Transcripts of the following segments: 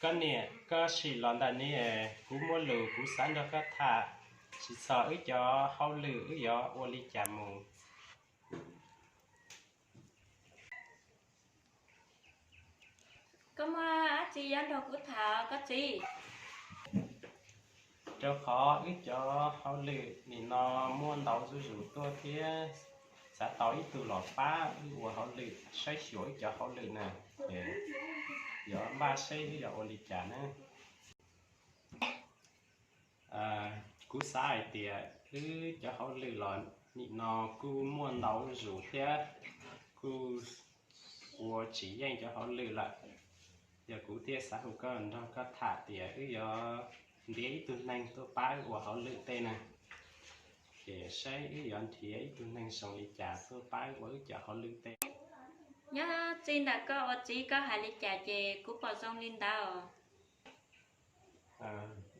Koj niam, koj sim los ntawm ne, kuv muaj lus kuv xav nrog koj tham, tsis txog wb cov hauj lwm wb yuav ua li cas mus. Koj muaj dab tsi yuav nrog kuv tham koj txiv? Rau qhov wb cov hauj lwm nim no muaj ntau zuj zus tuaj thiab xav tau ib tug los pab wb ua hauj lwm saib xyuas wb cov hauj lwm na, es yuav npaj seb wb yuav ua li cas na. Kuv xav hais tias wb cov hauj lwm los nim no kuj muaj ntau zuj zus thiab kuj ua tsis yeej cov hauj lwm lawm. Yog kuv thiaj xav hu koj nrog koj tham tias wb yuav ntiav ib tug neeg tuaj pab wb ua hauj lwm tej na. Ces saib wb yuav nrhiav ib tug neeg zoo li cas tuaj pab wb ua wb cov hauj lwm tej. Nyob txij ntawm koj ua txiv koj hais li cas ces kuv pom zoo li ntawd.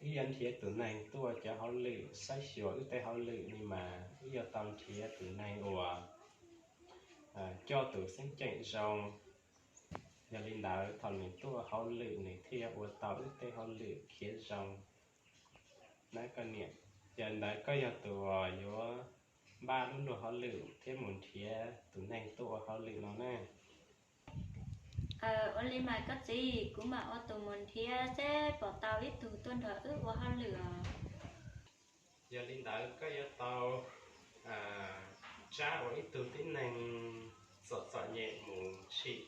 Wb yuav nrhiav tus neeg tuaj cov hauj lwm saib xyuas wb tej hauj lwm li mas wb yuav tau nrhiav tus neeg uas coj tus xeeb ceem zoo. Yog li ntawd thaum nws tuaj hauj lwm nws thiaj ua tau wb tej hauj lwm khiav zoo. Na koj niam, yog li ntawd koj yog tus uas yuav npaj lub luag hauj lwm thiab mus nrhiav tus neeg tuaj ua hauj lwm no na. Ua li mas koj txiv, kuv mam ua tus mus nrhiav seb pom tau ib tug tuaj nrog wb ua hauj lwm os. Yog li ntawd koj yuav tau tsab ua ib tug tib neeg txom txom nyem mus sim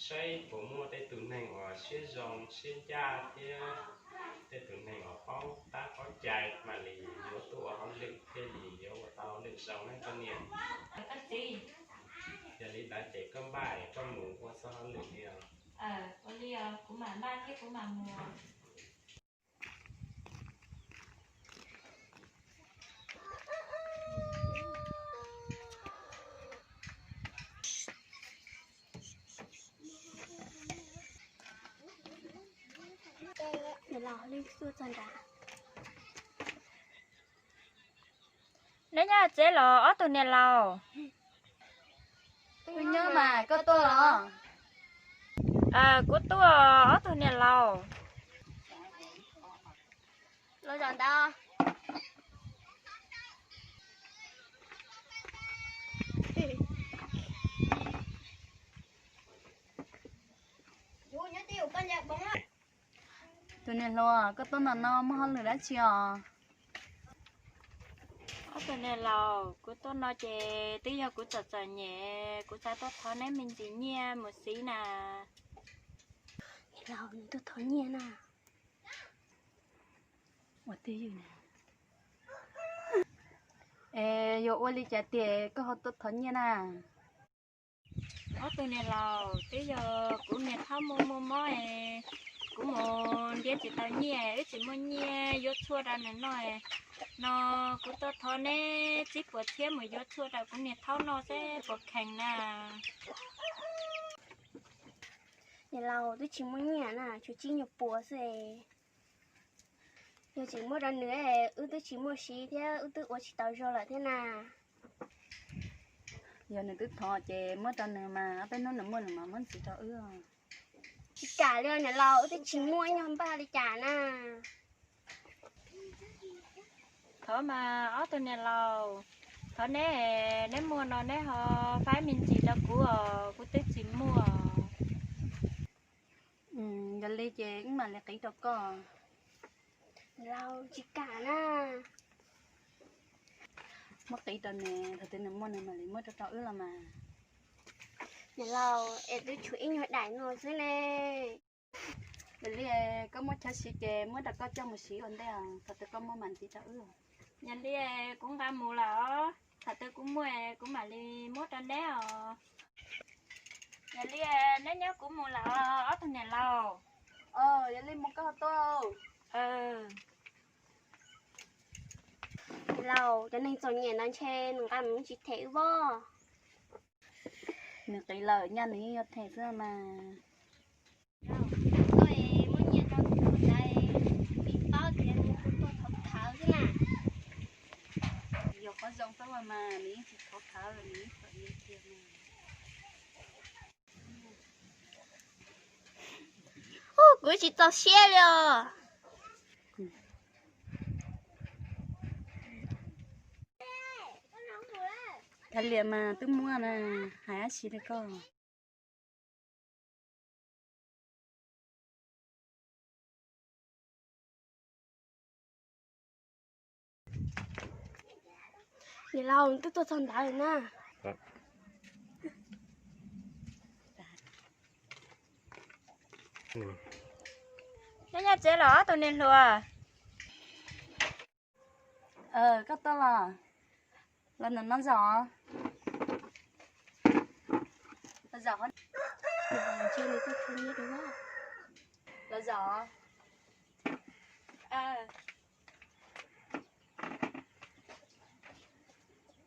saib puas muaj tej tus neeg uas siab zoo siab ncaj thiab tej tus neeg uas paub tab paub cai mam li yuav tuaj ua hauj lwm thiaj li yuav ua tau hauj lwm zoo na koj niam. Yog li ntawd ces koj npaj es koj mus ua txoj hauj lwm li os. Ua li os, kuv mam npaj thiab kuv mam mus. Neb nyob tsev los ob tug niam laus? Kuv nyob mas, koj tuaj los? Kuv tuaj ob tug niam laus. Los zaum ntawd. Tus niam hluas, koj tuaj no no muaj hauj lwm dab tsi os? Ob tug niam laus, kuv tuaj no ces twb yog kuv txom txom nyem, kuv xav tuaj thov neb me ntsis nyiaj mus siv na. Niam laus, nws tuaj thov nyiaj na. Ua twj ywm na. Es yuav ua li cas tias koj ho tuaj thov nyiaj na? Ob tug niam laus, twb yog kuv niag thaub muaj muaj mob es kuv mus ntiab tsis tau nyiaj, wb tsis muaj nyiaj yuav tshuaj rau nws noj no, kuv tuaj thov neb tsib puas txhiab mus yuav tshuaj rau kuv niag thaub noj seb puas kheev na. Niam laus, twb tsis muaj nyiaj na, tshuav tsib nyuag puas xwb. Yog tseem muab rau nws, wb twb tsis muaj siv thiab wb twb ua tsis tau zog lawm thiab na. Yog nws twb thov ces muab rau nws mas, ob peb hnub nws muaj nws mam muab ntxiv rau wb. Tsis kam li niam laus, wb twb tsis muaj ib nyuag npaj li cas na. Thov mas ob tug niam laus, thov neb, neb muaj no neb ho faib me ntsis rau kuv os, kuv twb tsis muaj. Yog li ces wb mam li qiv rau koj. Laus, tsis kam na. Muab qiv rau nws, thaum twg nws muaj nws mam li muab rau rau wb los mas. Niam laus, es twb tshuav ib nyuag daim no xwb ne. Yog li koj muaj chaw siv ces muab rau koj coj mus siv ua ntej os, thaum twg koj muaj mam ntxiv rau wb. Yog li kuv nqa mus lawm os, thaum twg kuv muaj kuv mam li muab rau neb os. Yog li neb nyob kuv mus lawm os ob tug niam laus. Yog li mus koj tuaj. Laus, cov neeg txom nyem ntawd ntshe nws nqa mus tsis them wb pob. Nws qiv lawm, nyaj nws yeej yuav them xwb mas. Koj muab nyiaj rau tus tub ntawd, vim paub tias nws tus tuaj thov khawv xwb na. Yog qhov zoo xwb los mas nws yeej tsis thov khawv, nws yeej txom nyem tiag mas. Kuv tsis txaus siab li os. Kav liam mas twb muaj na, hais dab tsi li koj. Niam laus, twb tuaj txog ntawd na. Nyob nyob tsev los ob tug niam hluas? Koj tuaj los? Los ntawm no zom. Los zom. Los zom.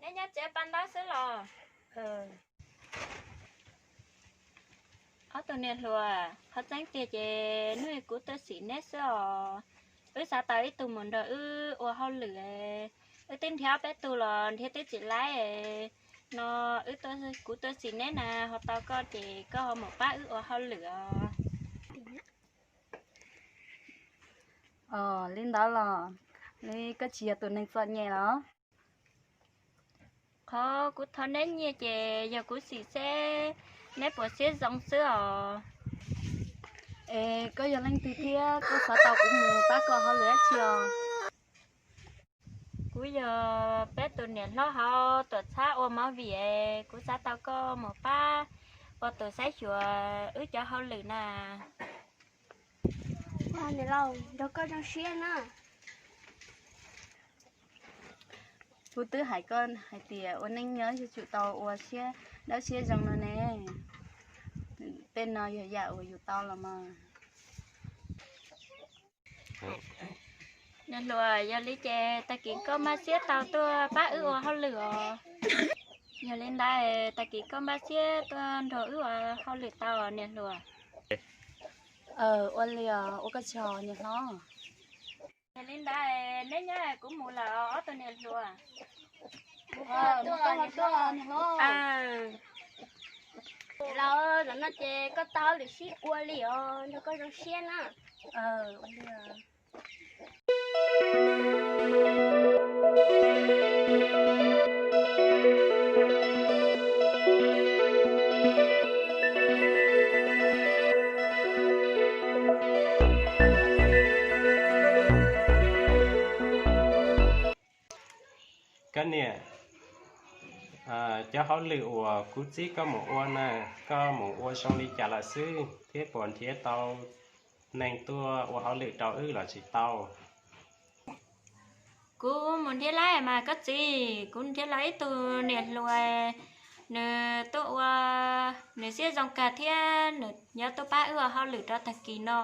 Neb nyob tsev paj ntaub xwb los? Ob tug niam hluas, qhov tseeb tiag ces hnub kuv tuaj xim neb xwb os. Wb xav tau ib tug mus nrog wb ua hauj lwm, wb twb nrhiav peb tug los nrhiav twb tsis laib no. Wb, kuv tuaj xim neb na, ho tau koj ces koj ho mus pab wb ua hauj lwm os. Os, li ntawd los, li koj tsis yog tus neeg txom nyem los? Qhov kuv thov neb nyiaj ces yog kuv xim seb neb puas siab zoo xwb os. Es koj yog leej twg thiab koj xav tau kuv mus pab koj hauj lwm dab tsi os? Kuv yog peb tus niam hlob hauv tuam txhab ua movie, kuv xav tau koj mus pab ua tus saib xyuas wb cov hauj lwm na. Niam laus, nrog koj zoo siab na. Kuv twb hais koj hais tias ua neej nyob yuav tsum tau ua siab dawb siab zoo no ne. Tej no yog yam uas yus tau los mas. Niam hluas, yog li ces tag kis koj npaj siab tau tuaj pab wb ua hauj lwm os. Yog li ntawd tag kis koj npaj siab tuaj nrog wb ua hauj lwm tau niam hluas. Ua li os, ua koj tsaug niam hlob. Yog li ntawd neb nyob, kuv mus lawm ob tug niam hluas. Niam laus, zaum no ces koj tau hauj lwm sib ua li os, nrog koj zoo siab na. Koj niam, cov hauj lwm uas kuv txib koj mus ua na, koj mus ua zoo li cas lawm xwb thiab puas nrhiav tau neeg tuaj ua hauj lwm rau wb los tsis tau? Kuv mus nrhiav lawm mas koj txiv, kuv nrhiav los ib tug niam hluas, nws tuaj ua, nws siab zoo kawg thiab nws yuav tuaj pab wb ua hauj lwm rau tag kis no.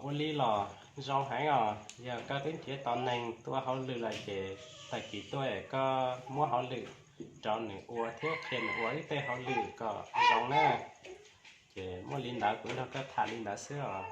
Ua li los zoo heev os, yog koj twb nrhiav tau neeg tuaj hauj lwm lawm ces tag kis tuaj koj muab hauj lwm rau nws ua thiab qhia nws ua ib tej hauj lwm kom zoo na. Ces muaj li ntawd kuv nrog koj tham li ntawd xwb os.